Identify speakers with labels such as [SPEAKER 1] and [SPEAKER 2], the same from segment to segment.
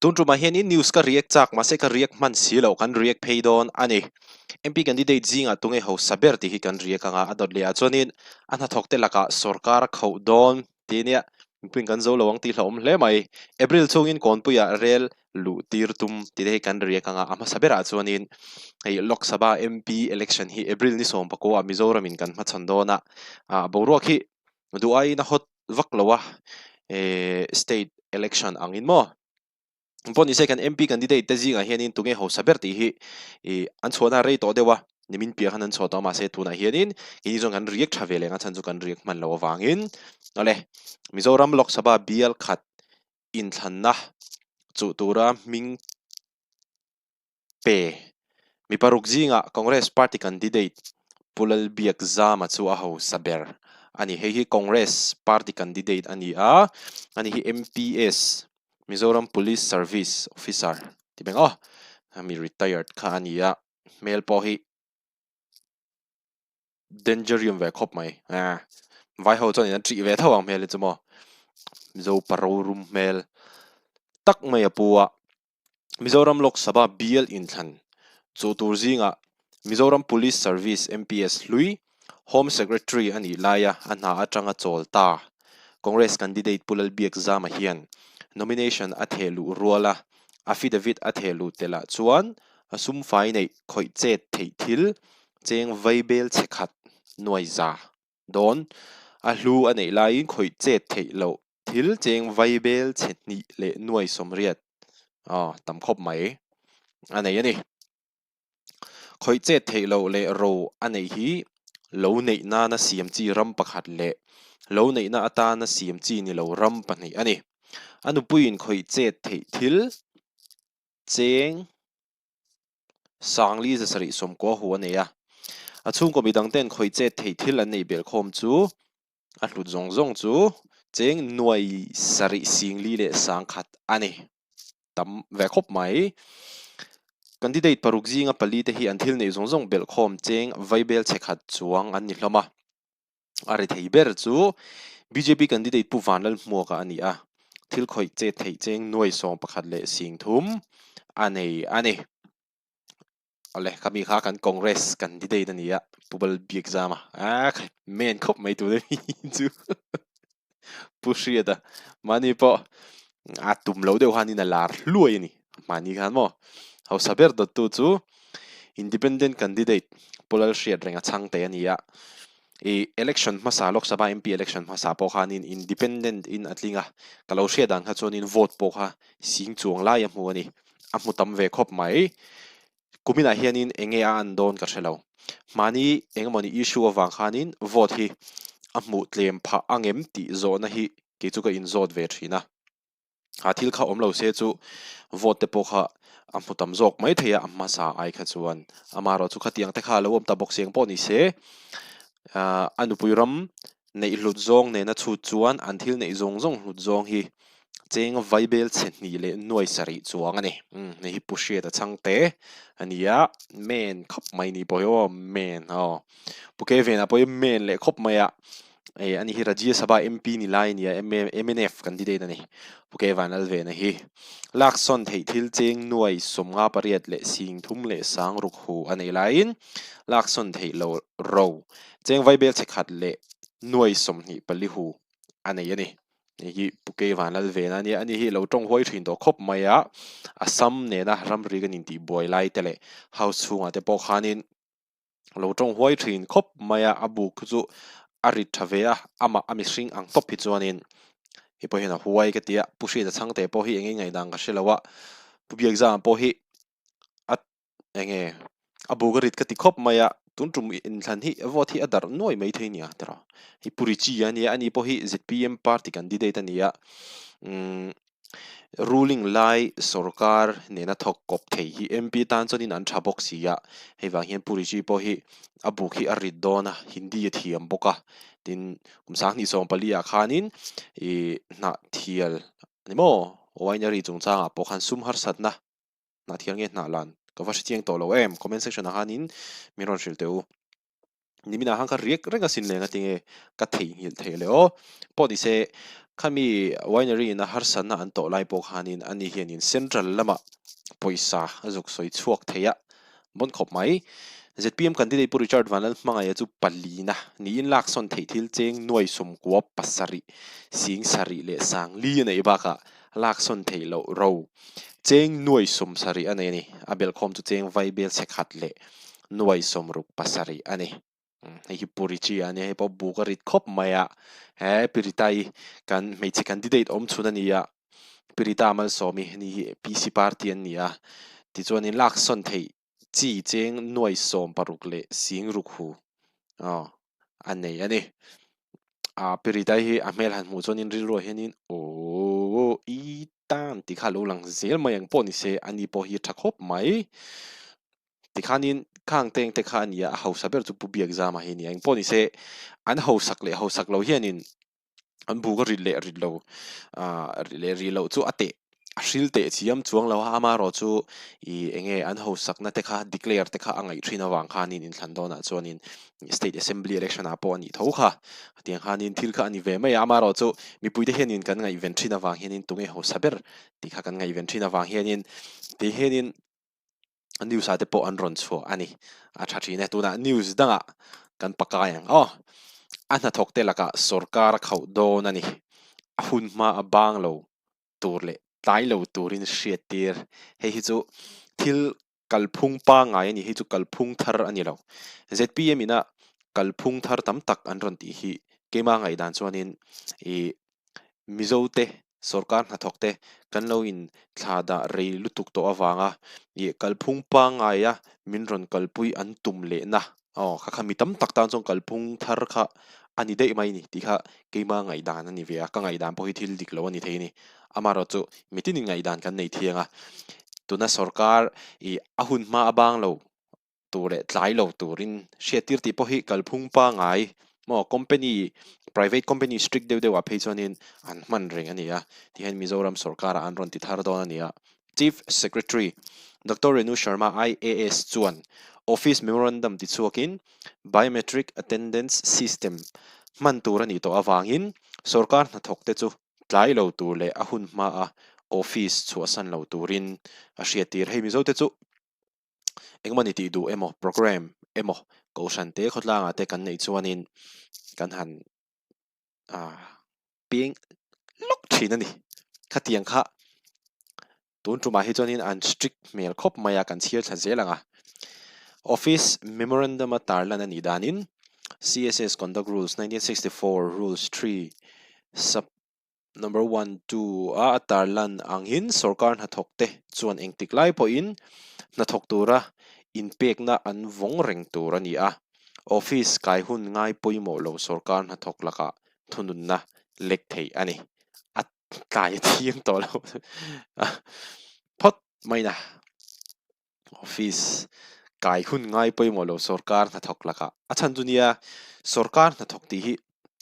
[SPEAKER 1] Tun tumah hianin news ka react chak mahse ka react hman si loh kan react phei dawn a ni. MP candidate zingah tunge hausa ber tih hi kan react anga a dawt leh ah chuanin a hnathawk te lakah sorkar a khauh dawn tih ania mipuiin kan zo lo ang tih hlauhawm hle mai. April chhungin Kawnpuiah rel luh tir tum tih te hi kan react anga a hmasa berah chuanin hei Lok Sabha MP election hi April ni sawmpakua Mizoramin kan hmachhawn dawn a, ah boruak hi duh aiin a hot vak lo a, eh state election angin maw pawh nise kan MP candidate te zingah hianin tunge hausa ber tih hi ih an chhuahna rei tawh deuh a, nimin piah khan an chhuah tawh a mahse tunah hianin keini chuan kan react tha ve leh ang a chhan chu kan react hman loh avangin awle Mizoram Lok Sabha bial khat inthlanna chuh tura hming pe. Mi paruk zingah Congress party candidate Pu Lalbiakzama chu a hausa ber a ni. Hei hi Congress party candidate a ni a, ani hi MPS, Mizoram Police Service officer ti beng aw, mi retired kha a ni a, hmel pawh hi Dangerium ve khawp mai eh vai ho chuan in an ṭih ve tho ang hmel hi chu maw Mizo pa rorum hmel tak mai a pu a Mizoram Lok Sabha bial inthlan chu tur zingah Mizoram Police Service MPS hlui Home Secretary a nih laia a hna atanga chawl ta Congress candidate Pu Lalbiakzama hian nomination a theh luh ruala affidavit a theh luh telh ah chuan a sumfai neih khawih chet theih thil Cheng vaibel chhe khat nuai za dawn a hlu a neih laiin khawih chet theih loh thil cheng vaibel chhe hnih leh nuai sawmriat aw tam khawp mai a nei a ni. Khawih chet theih loh leh ro a neih hi lo neih nana siam chi ram pakhat leh lo neihna atana siam chi ni lo ram pahnih a ni. A nupuiin khawih chet theih thil cheng Sangli zasarih sawmkua hu a nei a, a chhungkaw midang ten khawih chet theih thil an neih belh khawm chu a hlut zawng zawng chu cheng nuai sarih singli leh sangkhat a ni. Tam ve khawp mai. Candidate paruk zinga pali te hi an thil neih zawng zawng belh khawm cheng vaibel chhe khat chuang an ni hlawm a. A ri thei ber chu bjp candidate Pu Vanlalhmuaka a ni a, thil khawih chet theih cheng nuai sawm pakhat leh sing thum a nei a ni. Awle, khami kha kan Congress candidate a ni a, Pu Balbiakzama. A men khawp mai tuna mi chu Pu Hriata mahni pawh a tum loh deuh khanin a lar hluai a ni. Mahni khan maw hausa ber dawttu chu Independent candidate Pu Lalhriatrenga chhang te a ni a. I election hmasa Lok Sabha MP election hmasa pawh khanin independent in a tling a, ka lo hriat dan kha chuanin vote pawh kha sing chuang lai a hmu a ni. A hmu tam ve khawp mai. Kuminah hianin eng nge a an dawn ka hre lo. Mahni eng emawni issue avang khanin vote hi a hmuh tlem phah angem tih zawhna hi kei chu ka inzawt ve thin a. A thil kha awm lo se chu vote te pawh kha a hmu tam zawk mai thei a, a hmasa ai kha chuan amaherawh chu khatiang te kha a lo awm ta bawk si ang pawh ni se ah a nupui ram neih hlut zawng nena chhut chuan an thil neih zawng zawng hlut zawng hi cheng vaibel chhe hnih leh nuai sarih chuang a ni. Umm hei hi Pu Hriata chhangte a ni a, men khawp mai ni pawh hi aw men aw Pu Kevin-a pawh hi men leh khawp mai a. Hei ani hi Rajya Sabha MP ni lai a ni a, mnf candidate a ni. Pu K Vanlalvena hi laksawn theih thil cheng nuai sawmnga pariat leh sing thum leh sang ruk hu a nei laiin laksawn theih lo ro cheng vaibel chhe khat leh nuai sawmhnih pali hu a nei a ni. Hei hi Pu K Vanlalvena a nia, ani hi lo tawng huai thin tawh khawp mai a, Assam nena ramri kan intihbuai lai te leh house chhungah te pawh khanin lo tawng huai thin khawp mai a, a buk chu a rit tha ve a, amah a mihring ang tawp hi chuanin hei pawh hian a huai ka ti a, Pu Hriata chhangte pawh hi eng nge ngaihdan ka hre lo a, Pu Biakzama pawh hi a eng nge a buk a rit ka ti khawp mai a, tun tum inthlan hi vote hi a darh nuai mai thei nia tiraw, hei Pu Richie a nia, ani pawh hi zpm party candidate a ni a, umm. Ruling lai sorkar nena thawk kawp thei hi MP tan chuanin an tha bawk si a, hei vang hian Pu Rishi pawh hi a buk hi a rit dawn a, Hindi a thiam bawk a, tin kum sanghnih sawm pali ah khanin ih hnahthial a ni maw winery chungchangah pawh khan sum harsatna hnahthial nge hnah lan ka va hrechiang tawh lo em comment section ah khanin min rawn hrilh teh u. Niminah khan ka riak reng asin leng a tinge ka theihnghilh theih leh aw. Pawh ni se Khami winery in a harsatna an tawh lai pawh khanin ani hianin central lamah pawisa a zuk sawi chhuak thei a, bawn khawp mai. Zpm candidate Pu Richard Vanlalhmangaia chu palina niin laksawn theih thil cheng nuai 97 sarih leh 40 a neih bakah laksawn theih loh ro cheng nuai 70 a nei a ni. A belhkhawm chu cheng vaibel chhe khat leh nuai 67 a ni. Hei hi Pu Richie a nia, hei pawh buk a rit khawp mai a, he Pi Rita-i kan hmeichhe candidate awm chhun a ni a, Pi Rita Malsawmi ni hi PC party an ni a, tichuanin laksawn theih chi cheng nuai 16 leh sing ruk hu aw a nei a ni. Ah Pi Rita-i hi a hmel han hmuh chuanin rilruah hianin aww i tan tih kha a lo lang zel mai ang pawh ni se, ani pawh hi a tha khawp mai. Tikhanin khang teng te kha a ni a, a hausa ber chu Pu Biakzama hi a ni a. Engpawh ni se, an hausak leh hausak lo hianin an buk a rit leh rit lo, ah rit leh rih loh chu a teh, a hril teh chiam chuang lo a. Amaherawh chu ih eng nge an hausakna te kha declare te kha a ngaih thin avang khanin inthlan dawnah chuanin State Assembly election ah pawh a nih tho kha. Tiang khanin thil kha a ni ve mai a. Amaherawh chu mipuite hianin kan ngaihven thin avang hianin tunge hausa ber tih kha kan ngaihven thin avang hianin ti hianin news ah te pawh an rawn chhuah a ni. A tha thin e. Tunah news dangah kan pakai ang aw. A hnathawk te lakah sorkar a khauh dawn a ni. A hun hma a bang lo tur leh tlai lo turin hriat tir. Hei hi chu thil kalphung pangngai a ni. Hei chu kalphung thar a ni lo. ZPM ina kalphung thar tam tak an rawn tih hi keimah ngaihdan chuanin ih Mizote sorkar hnathawk te kan lo in thla dah rei lutuk tawh avanga ih kalphung pangngaia min rawn kalpui an tum lehna aw kha kha mi tam tak tan chuan kalphung thar kha a ni daih mai a ni tih kha keima ngaihdan a ni ve a, ka ngaihdan pawh hi thil dik lo a ni thei a ni. Amaherawhchu mitinin ngaihdan kan nei thiang a, tuna sorkar ih a hun hma a bang lo. tur leh tlai lo turin hriattir tih pawh hi kalphung pangngai maw company private company strict deuh deuh ah phei chuanin an hman reng a ni a tihian Mizoram sorkarah an rawn ti thar dawn a ni a. Chief Secretary Doctor Renu Sharma IAS chuan office memorandum tichhuakin biometric attendance system hman tur a nih tawh avangin sorkar hnathawk te chu tlai lo tur leh a hun hmaa office chhuahsan lo turin a hriattir. Hei Mizo te chu engemaw ni tih duh emaw program emaw kohhran te khawtlangah te kan neih chuanin kan han ah peng lawk thin a ni. Khatiang kha tun tumah hi chuanin an strict hmel khawp mai a kan chhiar thla zel ang a. Office memorandum a tarlan a nih danin CSS Conduct Rules 1964 Rules 3 sub Number one, two a a tarlan angin sorkar hnathawk te chuan engtik lai pawhin hnathawk tura inpekna an vawng reng tur a ni a. Office kai hun ngai pawimawh lo sorkar hnathawk lakah thununna lek theih a ni. A tlai thiam tawh lo phawt mai na. Office kai hun ngai pawimawh lo sorkar hnathawk lakah a chhan chu nia sorkar hnathawk tih hi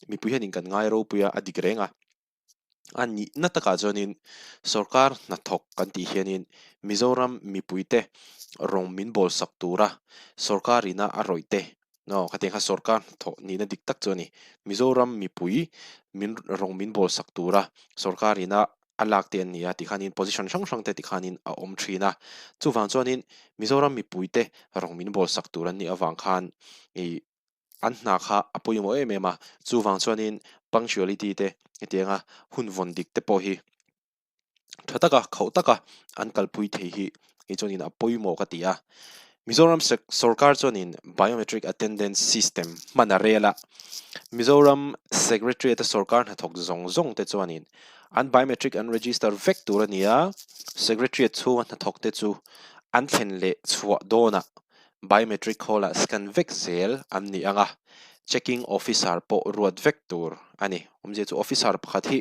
[SPEAKER 1] mipui hianin kan ngai ropui a, a dik reng a. A nihna takah chuanin sorkar hnathawk kan tih hianin Mizoram mipuite rawng min bawl sak tura sorkar ina a rawih te aw khatiang kha sorkar hnathawh nihna dik tak chu a ni. Mizoram mipui min rawng min bawl sak tura sorkar ina a lak te an ni a tikhanin position hrang hrang te tikhanin a awm thin a, chuvang chuanin Mizoram mipuite rawng min bawl sak tur an nih avang khan ih an hna kha a pawimawh em em a, chuvang chuanin punctuality te hetianga hun vawn dik te pawh hi tha taka khauh taka an kalpui thei hi kei chuanin a pawimawh ka ti a. Mizoram sorkar chuanin biometric attendance system hman a rel a, Mizoram Secretariat-a sorkar hnathawk zawng zawng te chuanin an biometric an register vek tur a ni a, Secretariat chhunga hnathawk te chu an thlen leh chhuah dawnah biometric khawlah scan vek zel an ni ang a, checking officer pawh ruat vek tur a ni. Awmzia chu officer pakhat hi.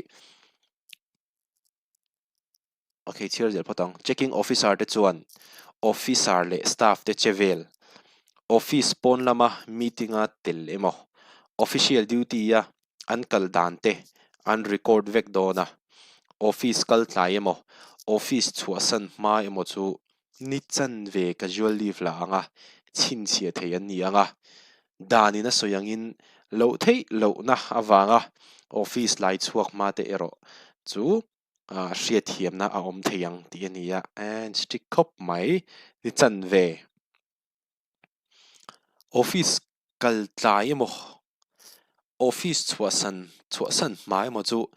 [SPEAKER 1] Ok, chhiar zel phawt ang. Checking officer te chuan officer leh staff te che vel, office pawn lama meeting a tel emaw, official duty a an kal dan te an record vek dawn a, office kal tlai emaw, office chhuahsan hma emaw chu ni chanve casual leave la ang a, chhinchhiah thei an ni ang a, danin a sawi angin. Loh theih lohna avanga office lai chhuak hma te erawh chu hriatthiamna a awm thei ang tih a ni a, and strict khawp mai ni chanve. Office kal tlai emaw office chhuahsan chhuahsan hma emaw chu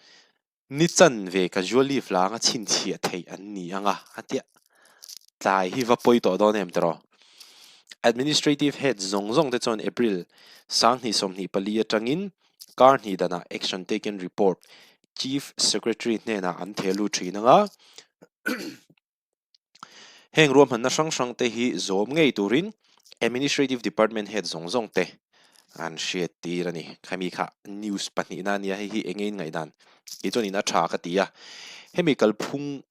[SPEAKER 1] Ni chanve casual leave langa chhinchhiah theih an ni ang a, a tia. Tlai hi va pawi tawh dawn em tiraw? Administrative head zawng zawng te chuan April 2024 atangin kar hnih danah action taken report Chief Secretary hnenah an theh lut thin ang a. Heng ruahmanna hrang hrang te hi zawm ngei turin Administrative Department Head zawng zawng te an hriat tir a ni. Khami kha news pahnihna a nia, hei hi eng nge in ngaihdan? Kei chuan in a tha ka ti a. Hemi kalphung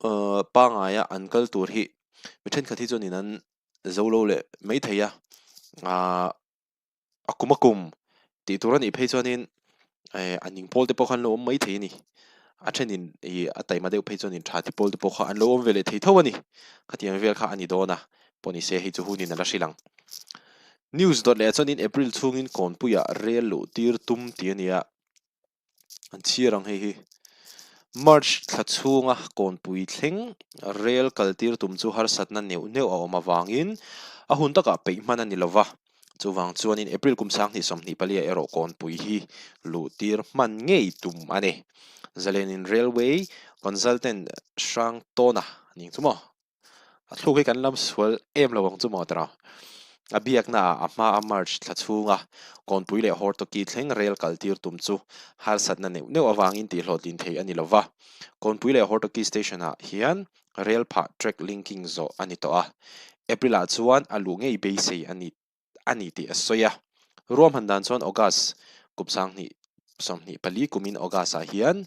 [SPEAKER 1] pangaia an kal tur hi mi thenkhat hi chuan in an zo lo leh maithei a, aah A kum a kum tih tur a nih phei chuanin eh a ning pawl te pawh kha an lo awm mai thei a ni. A thenin ih a taima deuh phei chuanin tha ti pawl te pawh kha an lo awm ve leh thei tho a ni. Khatiang vel kha a ni dawn a, pawh ni se hei chu hunin a la hrilh ang. News dawt leh ah chuanin April chhungin Kawnpuiah rel luh tir tum tih a ni a. An chhiar ang hei hi. March thla chhunga kawnpui thleng rel kaltir tum chu harsatna neuh neuh a awm avangin a hun takah peih hman a ni lova. Chuvang chuanin April kum 2024 ah erawh kawnpui hi luhtir hman ngei tum a ni. Zalenin Railway Consultant Hrangtawna ning chu maw? A thluk hi kan lam sual em lo ang chu maw tiraw? A biakna ah a hma a March thla chhunga Kawnpui leh Hortoki thleng rel kal tir tum chu harsatna neuh neuh avangin tihhlawhtlin thei a ni lo va. Kawnpui leh Hortoki station ah hian rel phah track linking zawh a ni tawh a, April ah chuan a luh ngei beisei a ni a ni tih a sawi a. Ruahman dan chuan August kum 2024 kumin August ah hian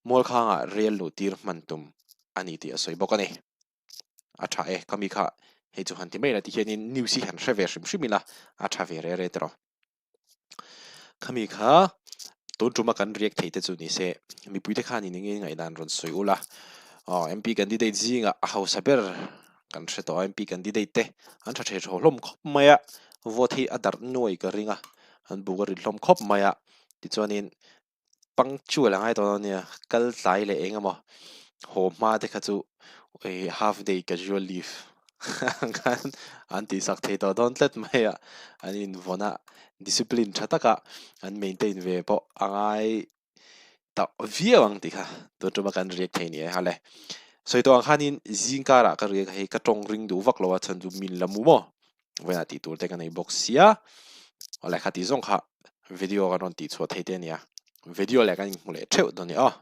[SPEAKER 1] Mualkhangah rel luh tir hman tum a ni tih a sawi bawk a ni. A tha e, ka mi kha hei chu han ti mai la ti hianin news hi han hre ve hrim hrim ila a tha ve re re tiraw. Khami kha tun tuma kan react thei te chu ni se mipuite khan in enge ngaihdan rawn sawi ula aw MP candidate zingah a hausa ber kan hre tawh a MP candidate te an tha thei thaw hlawm khawp mai a vote hi a darh nuai ka ring a an buk a rit hlawm khawp mai a tichuanin punctual a ngai tawh dawn nia kal tlai leh eng emaw haw hma te kha chu ih half day casual leave ang khan an tih sak thei tawh dawn tlat mai a an invawn a discipline tha taka an maintain ve pawh a ngai tawh viau ang tih kha tun tuma kan react thei ni e hale sawi tawh ang khanin zing karah ka react hei ka tawng ring duh vak lo a chhan chu min la mu maw vawiinah tih tur te ka nei bawk sia awle kha tih zawng kha video kan rawn tih chhuah thei te a nia video leh kan inhmu leh theuh dawn a ni aw.